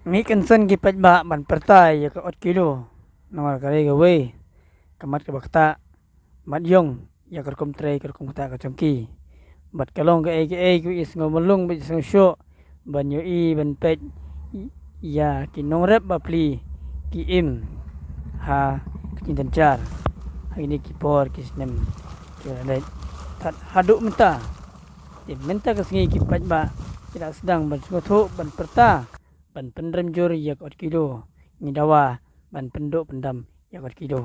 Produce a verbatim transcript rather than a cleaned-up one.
Ngi kynsan ki paidbah ban pyrta ïa ka ot kilo. Namar ka rei kawei ka mat kaba ktah, mat ïong ïa ka rukom trei ka rukom ktah ka jong ki. Bad ka long kaei kaei kaba i sngew mlung bad i sngew shoh ban ïohi ban peit ïa ki nongrep bapli ki im ha ka jingtynjar ha kine ki por ki snem kiba la leit. Tad haduh mynta, te mynta ka sngi ki paidbah ki la sdang ban sngewthuh ban pyrta ban pynrem jur ïa ka ot kilo. Ngi dawa ban pynduh pyndam ïa ka ot kilo.